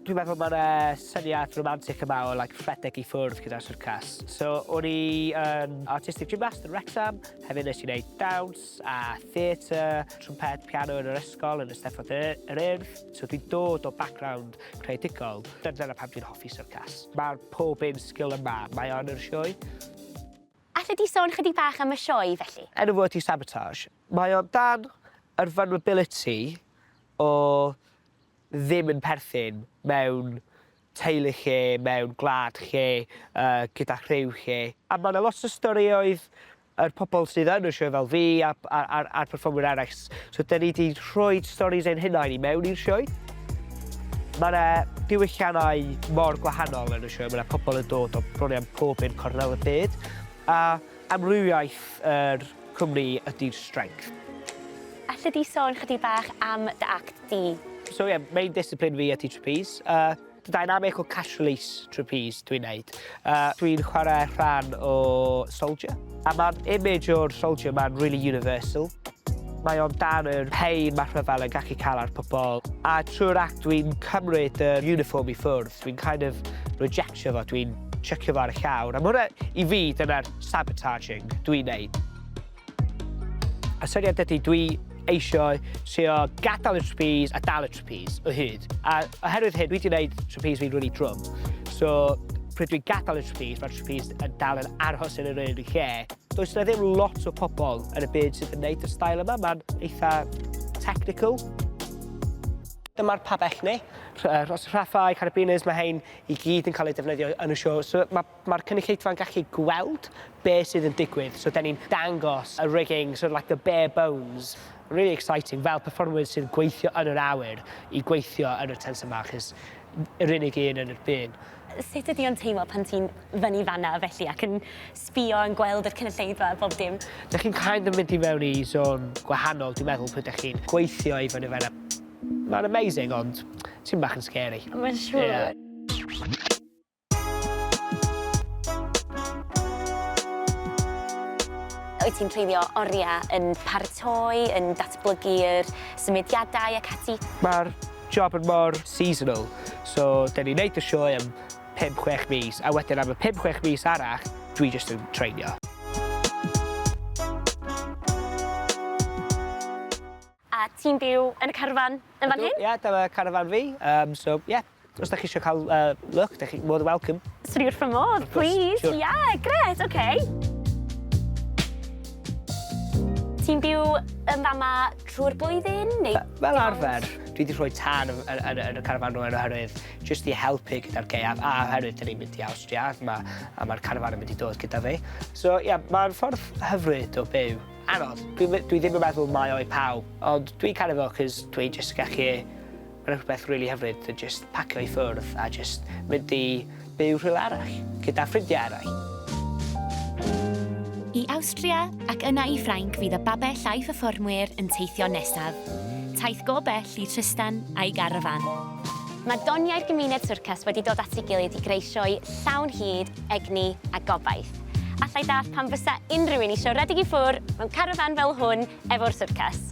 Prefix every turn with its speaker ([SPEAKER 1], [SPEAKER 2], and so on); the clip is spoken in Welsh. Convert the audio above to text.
[SPEAKER 1] Dwi'n meddwl mae'n uh, syniad romantic yma o like, rhedeg i ffwrdd gyda'r syrcas. So, o'n i yn artistic gymnast yn Wrexham, hefyd nes i wneud dawns a theatr, trwmped, piano yn yr ysgol, yn y Steddfod yr Urdd. So dwi'n dod o background creadigol. Dyna pam dwi'n hoffi syrcas. Mae'r pob un sgil yma, mae o'n yr sioe.
[SPEAKER 2] Allet ti sôn chydig bach am y sioe, felly?
[SPEAKER 1] Enw fo ydy Sabotage. Mae o dan yr vulnerability o ddim yn perthyn mewn teulu lle, mewn gwlad lle, uh, gyda rhyw lle. A mae yna lot o storïoedd yr pobl sydd yn y sioe fel fi a, a, a'r, a'r perfformwyr eraill. So, dyn ni wedi rhoi stories ein hunain i mewn i'r sioe. Mae yna diwylliannau mor gwahanol yn y sioe. Mae yna pobl yn dod o bron iawn pob un cornel y byd. A amrywiaeth yr cwmni ydy'r strength.
[SPEAKER 2] Allet ti sôn chydig bach am dy act di?
[SPEAKER 1] So ie, yeah, main discipline fi ydy trapeze. The dynamic o cash release trapeze dwi'n neud. Dwi'n chwarae rhan o soldier. A mae'r image o'r soldier ma'n really universal. Mae o'n dan yr pain mae rhyfel yn gallu cael ar pobl. A trwy'r act dwi'n cymryd yr uniform i ffwrdd. Dwi'n kind of rejectio fo, dwi'n chuckio fo ar y llawr. A mae hwnna, i fi, dyna'r sabotaging dwi'n neud. Y syniad ydy dwi eisiau trio gadael y trapeze a dal y trapeze o hyd. A oherwydd hyn, dwi wedi gwneud trapeze fi'n really drwm. So, pryd dwi'n gadael y trapeze, mae'r trapeze yn dal yn aros yn yr un lle. Does yna ddim lot o pobl yn y byd sydd yn gwneud y style yma. Mae'n eitha technical. Dyma'r pabell ni. Rhos rhaffau, carabiners, mae hein i gyd yn cael eu defnyddio yn y sioe. So mae Mae'r cynulleidfa'n gallu gweld be sydd yn digwydd, so 'den ni'n dangos y rigging, sort of like the bare bones. Really exciting, fel perfformwyr sydd yn gweithio yn yr awyr, i gweithio yn y tent yma, achos yr unig un yn yr byd.
[SPEAKER 2] Sut ydi o'n teimlo pan ti'n fyny fan'na felly ac yn sbïo yn gweld yr cynulleidfa a bob dim?
[SPEAKER 1] Dych chi'n kind of mynd i mewn i zone gwahanol, dwi'n meddwl, pryd dych chi'n gweithio i fyny fan'na. Mae'n amazing, ond tipyn bach yn scary.
[SPEAKER 2] Mae'n siŵr.
[SPEAKER 1] Yeah.
[SPEAKER 2] Wyt ti'n treulio oriau yn paratoi, yn datblygu'r symudiadau ac ati?
[SPEAKER 1] Mae'r job yn mor seasonal, so dyn ni'n neud y sioe am 5-6 mis, a wedyn am y 5-6 mis arall, dwi jyst yn treinio.
[SPEAKER 2] A ti'n byw yn y carafan yn fan hyn?
[SPEAKER 1] Ie, dyma carafan fi. Um, so, ie, yeah. Os da chi eisiau cael uh, look, da chi more than welcome.
[SPEAKER 2] Swn i wrth fy modd, please. Sure. Yeah, gret, oce. Okay. Ti'n byw yn fama trwy'r blwyddyn? Neu...
[SPEAKER 1] Fel arfer, dwi wedi rhoi tân yn, yn, yn, yn y carafan rwan oherwydd jyst i helpu gyda'r gaeaf a oherwydd dyn ni'n mynd i Awstria a mae'r carafan yn mynd i dod gyda fi. So ie, yeah, mae'n ffordd hyfryd o byw. Anodd. Dwi, dwi ddim yn meddwl mae o i pawb, ond dwi'n caru fo cos dwi jyst gallu... Mae'n rhywbeth rili hyfryd yn jyst pacio i ffwrdd a jyst mynd i byw rhywle arall, gyda ffrindiau eraill.
[SPEAKER 2] I Awstria ac yna i Ffrainc fydd y babell a'i pherfformwyr yn teithio nesaf. Taith go bell i Tristan a'i garafán. Mae doniau'r gymuned syrcas wedi dod at ei gilydd i greu sioe llawn hud, egni a gobaith. Alla i ddallt pam fysa unrhyw un eisiau rhedeg i ffwr mewn carafán fel hwn efo'r syrcas.